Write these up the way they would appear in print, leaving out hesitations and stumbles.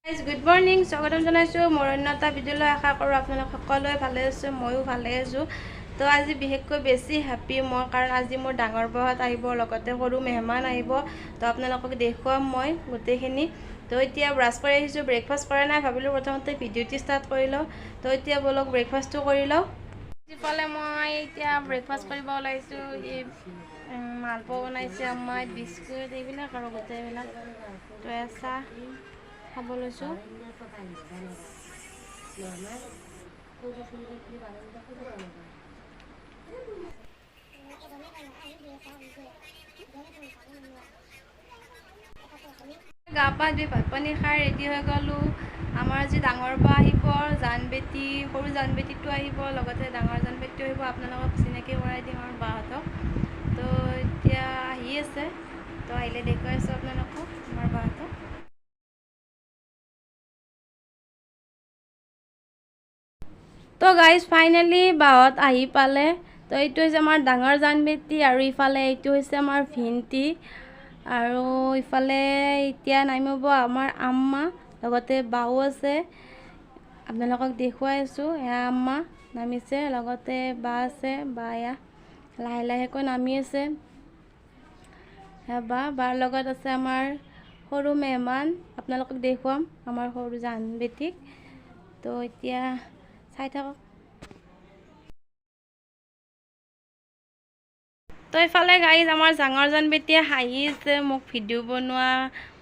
Good morning, স্বাগতম জনাইছোঁ মোৰ অন্য এটা ভিডিঅ'লৈ। আশা কৰোঁ আপোনালোক সকলোৱে ভালে আছে, ময়ো ভালে আছোঁ। তো আজি বিশেষকৈ বেছি হেপ্পী মই, কাৰণ আজি মোৰ ডাঙৰ বহঁত আহিব, লগতে সৰু মেহমান আহিব। তো আপোনালোকক দেখুৱাম মই গোটেইখিনি। তো এতিয়া ব্ৰাছ কৰি আহিছোঁ, ব্ৰেকফাষ্ট কৰা নাই, ভাবিলোঁ প্ৰথমতে ভিডিঅ'টি ষ্টাৰ্ট কৰি লওঁ। তো এতিয়া ব'লক ব্ৰেকফাষ্টটো কৰি লওঁ। ইফালে মই এতিয়া ব্ৰেকফাষ্ট কৰিব ওলাইছোঁ। এই মালপোৱা বনাইছে আম্মাই, বিস্কুট এইবিলাক আৰু গোটেইবিলাক। তো চাহ খাব লৈছোঁ। গা পা ধুই ভাত পানী খাই ৰেডি হৈ গ'লোঁ। আমাৰ আজি ডাঙৰ বা আহিব, জান বেটি, সৰু জান বেটিটো আহিব, লগতে ডাঙৰ জান বেটিটো আহিব। আপোনালোকক চিনাকি কৰাই দিম আমাৰ বাহঁতক। তো এতিয়া আহি আছে, তো আহিলে দেখুৱাই আছোঁ আপোনালোকক আমাৰ বাহঁতক। তো গাইজ ফাইনেলি বাহঁত আহি পালে। তো এইটো হৈছে আমাৰ ডাঙৰ জান বেটি, আৰু ইফালে এইটো হৈছে আমাৰ ভিন্টি, আৰু ইফালে এতিয়া নামিব আমাৰ আম্মা, লগতে বাও আছে। আপোনালোকক দেখুৱাই আছোঁ। এয়া আম্মা নামিছে, লগতে বা আছে। বা এয়া লাহে লাহেকৈ নামি আছে। বা বাৰ লগত আছে আমাৰ সৰু মেহমান, আপোনালোকক দেখুৱাম আমাৰ সৰু জান বেটিক। তো এতিয়া চাই থাকক। তো ইফালে গাইজ আমাৰ ডাঙৰ জান বেটিয়ে হাঁহি আছে, মোক ভিডিঅ' বনোৱা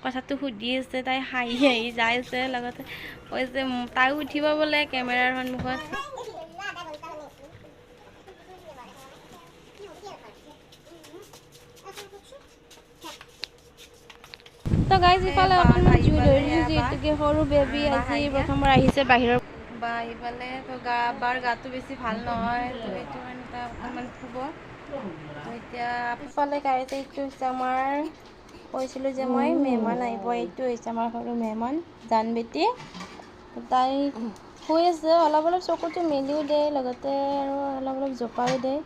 কথাটো সুধি আছে। তাই হাঁহি হাঁহি যাই আছে, লগতে কৈছে তাইও উঠিব বোলে কেমেৰাৰ সন্মুখত। তো গাইজ ইফালে অকণমান জুই ধৰিছোঁ, যিহেতুকে সৰু বেবী আজি প্ৰথমবাৰ আহিছে বাহিৰৰ বা আহি পালে। তো গা বাৰ গাটো বেছি ভাল নহয়, তো সেইটো কাৰণে তাই অকণমান শুব। তো এতিয়া ইফালে গাইজ এইটো হৈছে আমাৰ, কৈছিলোঁ যে মই মেহমান আহিব, এইটো হৈছে আমাৰ সৰু মেহমান জান বেটি। তাই শুই আছে, অলপ অলপ চকুটো মেলিও দিয়ে, লগতে আৰু অলপ অলপ জোপায়ো দিয়ে।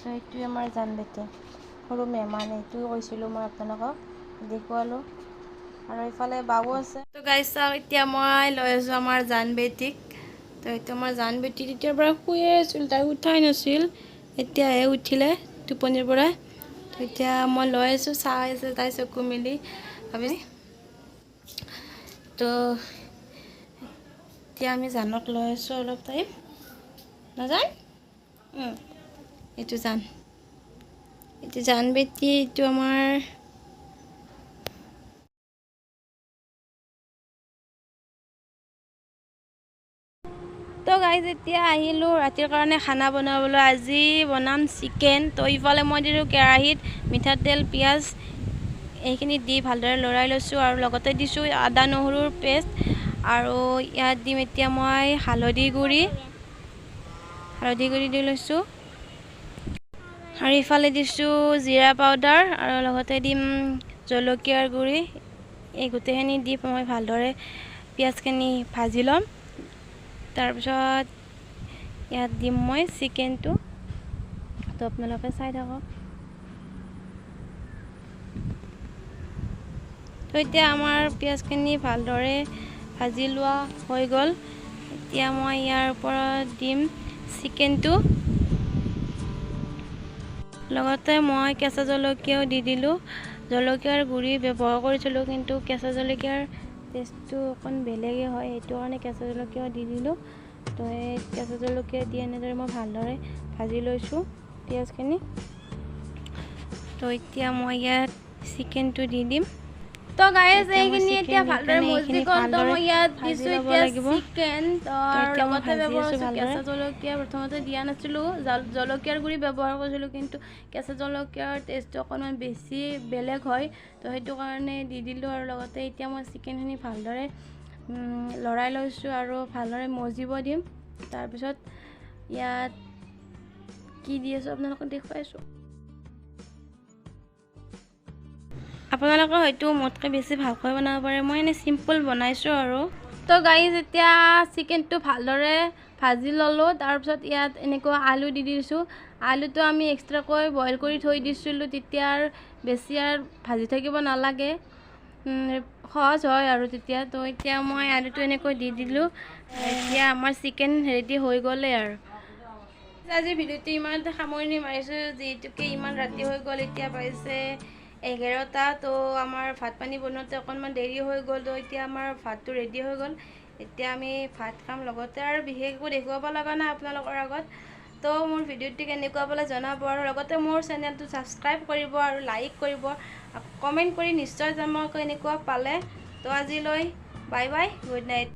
তো এইটোৱে আমাৰ জান বেটি, সৰু মেহমান, এইটো কৈছিলোঁ মই আপোনালোকক দেখুৱালোঁ। আৰু ইফালে বাবু আছে। তো গাইজ চাওক, এতিয়া মই লৈ আছোঁ আমাৰ জান বেটিক। তো এইটো আমাৰ জান বেটি তেতিয়াৰ পৰা শুয়ে আছিল, তাই উঠাই নাছিল, এতিয়াহে উঠিলে টোপনিৰ পৰা। তো এতিয়া মই লৈ আছোঁ, চাই আছে তাই চকু মেলি ভাবি। তো এতিয়া আমি জানক লৈ আছোঁ অলপ টাইম। নাজান, এইটো জান, এইটো জান বেটি, এইটো আমাৰ। তো গাইজ এতিয়া আহিলোঁ ৰাতিৰ কাৰণে খানা বনাবলৈ। আজি বনাম চিকেন। তো ইফালে মই দিলোঁ কেৰাহীত মিঠাতেল, পিঁয়াজ এইখিনি দি ভালদৰে লৰাই লৈছোঁ, আৰু লগতে দিছোঁ আদা নহৰুৰ পেষ্ট। আৰু ইয়াত দিম এতিয়া মই হালধি গুড়ি, হালধি গুড়ি দি লৈছোঁ। আৰু ইফালে দিছোঁ জিৰা পাউডাৰ, আৰু লগতে দিম জলকীয়াৰ গুড়ি। এই গোটেইখিনি দি মই ভালদৰে পিঁয়াজখিনি ভাজি ল'ম। তাৰপিছত ইয়াত দিম মই চিকেনটো। তো আপোনালোকে চাই থাকক। তো এতিয়া আমাৰ পিঁয়াজখিনি ভালদৰে ভাজি লোৱা হৈ গ'ল। এতিয়া মই ইয়াৰ ওপৰত দিম চিকেনটো, লগতে মই কেঁচা জলকীয়াও দি দিলোঁ। জলকীয়াৰ গুড়ি ব্যৱহাৰ কৰিছিলোঁ, কিন্তু কেঁচা জলকীয়াৰ টেষ্টটো অকণ বেলেগেই হয়, সেইটো কাৰণে কেঁচা জলকীয়াও দি দিলোঁ। তো এই কেঁচা জলকীয়া দি এনেদৰে মই ভালদৰে ভাজি লৈছোঁ পিঁয়াজখিনি। তো এতিয়া মই ইয়াত চিকেনটো দি দিম। তো গাইজ এইখিনি এতিয়া ভালদৰে মজি গ'ল। তো মই ইয়াত দিছোঁ এতিয়া চিকেন। তো আৰু লগতে ব্যৱহাৰ কৰিছোঁ কেঁচা জলকীয়া, প্ৰথমতে দিয়া নাছিলোঁ, জলকীয়াৰ গুড়ি ব্যৱহাৰ কৰিছিলোঁ, কিন্তু কেঁচা জলকীয়াৰ টেষ্টটো অকণমান বেছি বেলেগ হয়, তো সেইটো কাৰণে দি দিলোঁ। আৰু লগতে এতিয়া মই চিকেনখিনি ভালদৰে লৰাই লৈছোঁ আৰু ভালদৰে মজিব দিম। তাৰপিছত ইয়াত কি দি আছোঁ আপোনালোকক দেখুৱাইছোঁ। আপোনালোকে হয়তো মোতকৈ বেছি ভালকৈ বনাব পাৰে, মই এনেই চিম্পল বনাইছোঁ আৰু। তো গাইজ এতিয়া চিকেনটো ভালদৰে ভাজি ল'লোঁ। তাৰপিছত ইয়াত এনেকুৱা আলু দি দিছোঁ। আলুটো আমি এক্সট্ৰাকৈ বইল কৰি থৈ দিছিলোঁ, তেতিয়া আৰু বেছি আৰু ভাজি থাকিব নালাগে। সহজ হয় আৰু তেতিয়া। তো এতিয়া মই আলুটো এনেকৈ দি দিলোঁ। এতিয়া আমাৰ চিকেন ৰেডি হৈ গ'লেই আৰু। আজিৰ ভিডিঅ'টো ইমানতে সামৰণি মাৰিছোঁ, যিহেতুকে ইমান ৰাতি হৈ গ'ল। এতিয়া বাজিছে 11টা। তো আমাৰ ভাত পানী বনাওঁতে অকণমান দেৰি হৈ গ'ল। তো এতিয়া আমাৰ ভাতটো ৰেডি হৈ গ'ল, এতিয়া আমি ভাত খাম। লগতে আৰু বিশেষ একো দেখুৱাব লগা নাই আপোনালোকৰ আগত। তো মোৰ ভিডিঅ'টো কেনেকুৱা পালে জনাব আৰু লগতে মোৰ চেনেলটো ছাবস্ক্ৰাইব কৰিব আৰু লাইক কৰিব, কমেণ্ট কৰি নিশ্চয় জনাব কেনেকুৱা পালে। তো আজিলৈ বাই বাই, গুড নাইট।